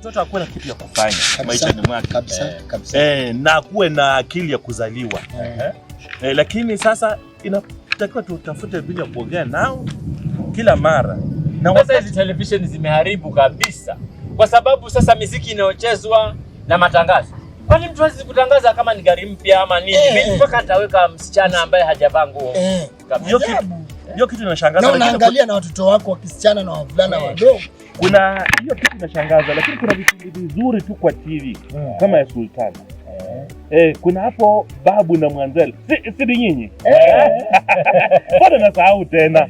Mtoto akuwe na kitu ya kufanya maishani mwake. Kabisa, kabisa. Na akuwe na akili ya kuzaliwa. Lakini sasa inatakiwa tutafute vile ya kuongea nao kila mara. Na Sasa hizi television zimeharibu kabisa, kwa sababu sasa miziki inayochezwa na matangazo. Kwani mtu hawezi kutangaza kama ni gari mpya ama nini? Mimi mpaka ataweka msichana ambaye hajavaa nguo. Kabisa. Ajabu. Hiyo kitu inashangaza. Na Lakini unaangalia na watoto wako wa kisichana na wavulana wadogo. Kuna hiyo kitu inashangaza, lakini kuna vipindi vizuri tu kwa TV kama ya Sultana. Kuna hapo Babu na Mwanzele. Si ni nyinyi? Mbona nasahau tena?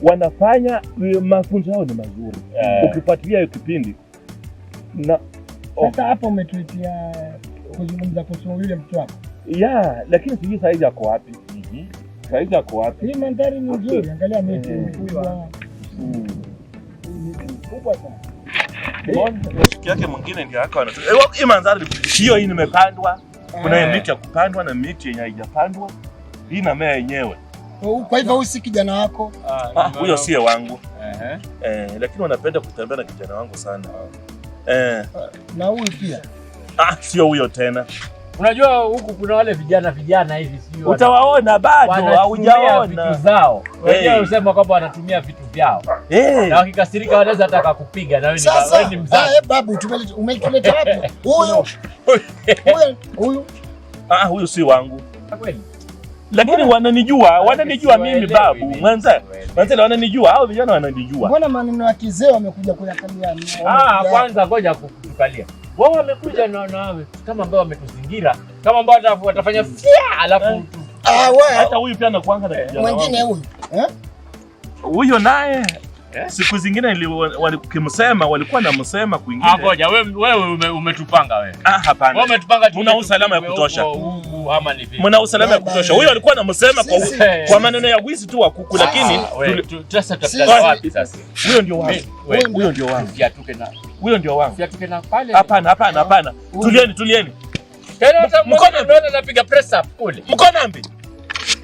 Wanafanya mafunzo yao ni mazuri. Ukifuatilia hiyo kipindi na Sasa hapo umetuletea kuzungumza kuhusu yule mtoto wako. Ya, lakini sijui saizi ako wapi. Saizi ako wapi? Hii mandhari ni nzuri, angalia miti mikubwa. Hii miti mikubwa sana. Rafiki yake mwingine ndio akawa hii mandhari hiyo, hii nimepandwa. Kuna miti ya kupandwa na miti yenye haijapandwa. Hii inamea yenyewe. Kwa hivyo huyu si kijana wako? Ah, huyo sie wangu. Lakini wanapenda kutembea na kijana wangu sana. Na huyu pia. Ah, sio huyo tena. Unajua huku kuna wale vijana vijana hivi sio Utawaona bado wanatumia haujaona. vitu zao. Wenyewe husema kwamba wanatumia vitu vyao. Na wakikasirika wanaweza hata kukupiga na wewe ni Sasa wewe ni mzazi. Babu umetuleta wapi? Huyu huyu huyu. Ah, huyu si wangu. Kweli. Lakini wananijua, wananijua mimi Siwaelewi babu. mimi. Mwanza, Siwaelewi. mwanza wananijua, hao vijana wananijua. Mbona maneno ya kizee wamekuja kuyakalia? Ah, kwanza ngoja kutukalia. Wao wamekuja na kama ambao wametuzingira, kama ambao watafanya fia alafu Ah, wewe Hata huyu pia anakuanga na kijana mwingine wangu. huyu. Eh? Huyo naye siku zingine walikimsema, walikuwa namsema kwingine. Ah, ngoja wewe wewe umetupanga wewe. Ah, hapana. Wewe umetupanga Mna usalama ya kutosha. Huku ama ni vipi? Mna usalama ya Baba, kutosha. Huyo alikuwa anamsema kwa maneno ya wizi tu wa kuku, lakini Ah, wewe, sasa tutapata wapi sasa? Huyo ndio wangu. Wewe, Huyo ndio wangu. Fiatuke na Huyo ndio wangu. fiatuke na pale. Hapana, hapana, hapana. Tulieni, tulieni. Tena hata Mkono. mkono unaona anapiga press up kule. Mkonambi.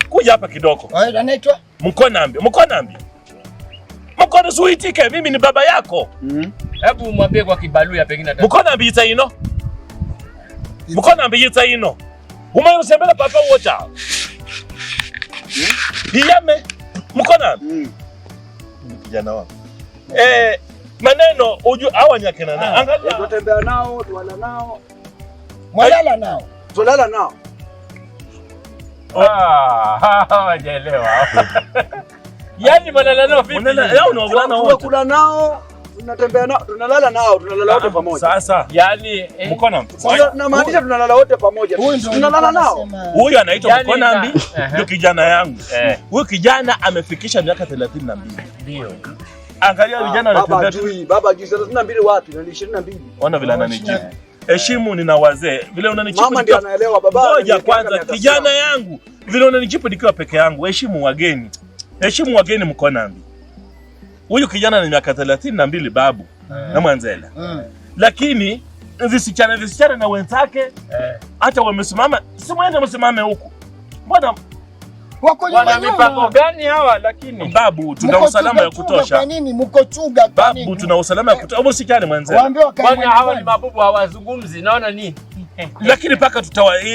Kuja hapa kidogo. Wewe anaitwa? Mkonambi, Mkonambi. Mkono suitike, mimi ni baba yako. Hebu mwambie kwa Kibaluya pengine ata Mkonambi yitsa ino. Mkonambi yitsa ino. Umaye usembela papa wocha. Iyame. Mkonambi. Ni kijana wangu. Maneno uju hawa ni akina nani? Angalia. Tutembea nao, tuwala nao, Mwalala nao. tulala nao. Ah, hawajaelewa. Yaani mnalala nao vipi? Mnalala yao ni wavulana wote. Tunakula nao, tunatembea nao, tunalala nao, tunalala wote pamoja. Sasa Yaani Mkonambi. Sasa namaanisha tunalala wote pamoja. Huyu ndio Tunalala nao. nilikuwa nasema. Huyu anaitwa Yaani Mkonambi, ndio kijana yangu. Huyu kijana amefikisha miaka 32. Ndio. Angalia vijana Baba wanatembea tu. ajui, baba ajui 32 wapi? Na ni 22. Ona vile ananijibu. Heshimu nina wazee. Vile unanijibu Mama ndio anaelewa, baba. Ngoja ananiwekea kwanza miaka kijana saba. yangu. Vile unanijibu nikiwa peke yangu, heshimu wageni. Heshimu wageni Mkonambi. Huyu kijana ni miaka 32 babu na Mwanzela. Lakini visichana visichana na wenzake hata wamesimama, si mwende msimame huku. Mbona Wako nyuma Wana mipango nyuma. gani hawa lakini? Babu, tuna Mko usalama ya chuga chuga. kutosha. Kwa nini mko chuga kwa Babu, nini? tuna usalama ya kutosha. Msichane Mwanzela. Waambie wakae Kwani hawa ni nyumbani. mabubu hawazungumzi, naona nini? Lakini paka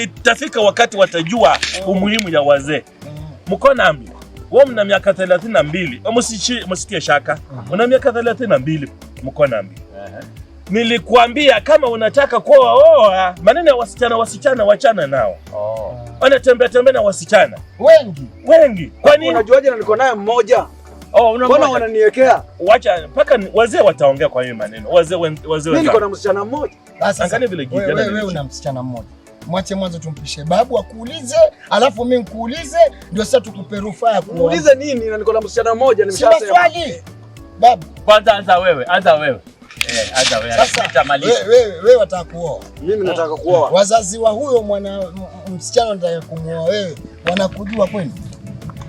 itafika wakati watajua umuhimu ya wazee. Mkonambi, wewe mna miaka 32, msitie shaka. Una miaka 32 Mkonambi. Nilikuambia kama unataka kuoa oa, maneno ya wasichana wasichana wachana nao. Wanatembea tembea na wasichana Wengi. wengi. Kwa nini? Unajuaje na niko naye mmoja? Oh, una Mbona mmoja? wananiwekea? Wacha mpaka wazee wataongea kwa hiyo maneno. Wazee wazee Mimi niko wenzangu. na msichana mmoja. Sasa Angalia vile wewe kijana wewe nilicho. una msichana mmoja. Mwache mwanzo tumpishe babu akuulize, alafu mimi nikuulize, ndio sasa tukupe rufaa ya kuoa. Muulize nini na niko na msichana mmoja Si nimeshasema. maswali. Babu, Kwanza anza wewe, anza wewe. Anza wewe. sasa Nitamaliza. wewe wataka kuoa. Mimi nataka kuoa. Wazazi wa huyo mwana msichana unataka kumuoa wewe, wanakujua kweli?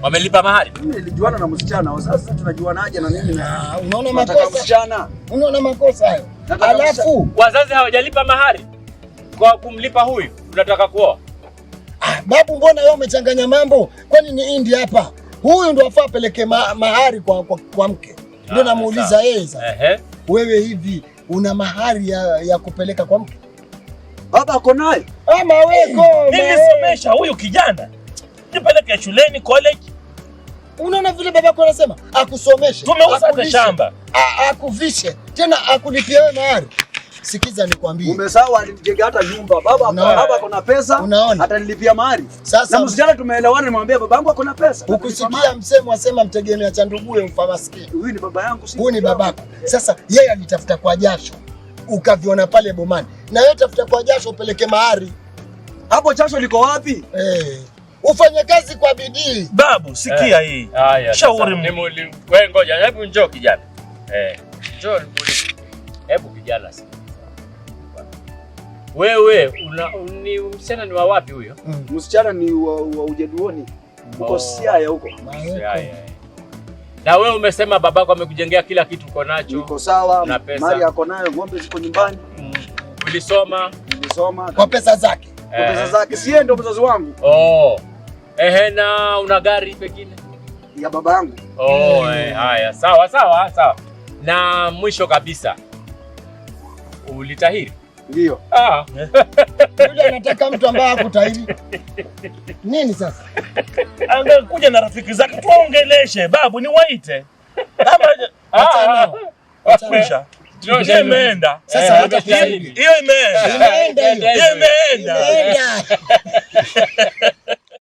Wamelipa mahari? Mimi nilijuana na msichana. Sasa tunajuanaje na mimi na Ah, unaona nataka makosa? msichana. Unaona makosa hayo? Nataka Alafu Wazazi hawajalipa mahari kwa kumlipa huyu, unataka kuoa? Ah, babu, mbona wewe umechanganya mambo? Kwani ni India hapa? Huyu ndo afaa apeleke mahari kwa mke. Ndio Ah, namuuliza sawa. yeye sasa. Ehe. Wewe hivi Una mahari ya kupeleka kwa mke? Baba ako naye. Ama weko. Nilisomesha huyu kijana. Nipeleke shuleni college. Unaona vile babako anasema akusomeshe. Tumeuza hata akulishe, shamba. Akuvishe, tena akulipie wewe mahari. Sikiza nikwambie. Umesahau alinijengea hata nyumba. Baba Unaona? baba ako na pesa. Unaona? Atanilipia mahari. Sasa Na msichana tumeelewana, nimwambia babangu ako na pesa. Ukusikia msemo asema mtegemea cha nduguye mfa maskini. Huyu ni baba yangu, si Huyu ni babako. Sasa yeye alitafuta kwa jasho, ukaviona pale bomani, na wewe tafuta kwa jasho upeleke mahari. Hapo jasho liko wapi? Ufanye kazi kwa bidii. Babu, sikia hii. Haya, Shauri sasa, wewe ngoja, hebu njoo kijana. Njoo nimuulize. Hebu kijana sikia. Wewe ni msichana ni wa wapi huyo? Msichana ni wa Ujeduoni. Huko Oh. Siaya huko. Siaya. Na wewe umesema babako amekujengea kila kitu uko nacho. Niko sawa, Na pesa. mali ako nayo, ng'ombe ziko nyumbani. Ulisoma Nilisoma Kwa pesa zake. kwa pesa zake. Si yeye ndo mzazi wangu Oh. Ehe, na una gari pengine? ya baba yangu. Oh, haya, sawa sawa sawa. Na mwisho kabisa ulitahiri? Ndio. Ah. Yule anataka mtu ambaye hakutahiri. Nini sasa? Angekuja na rafiki zake tuongeleshe, babu ni waite. Ama Achana nao. kwisha. Ndio, Hiyo imeenda. Sasa hata umeshahidi. Hiyo imeenda. Imeenda hiyo. Hiyo imeenda. Imeenda.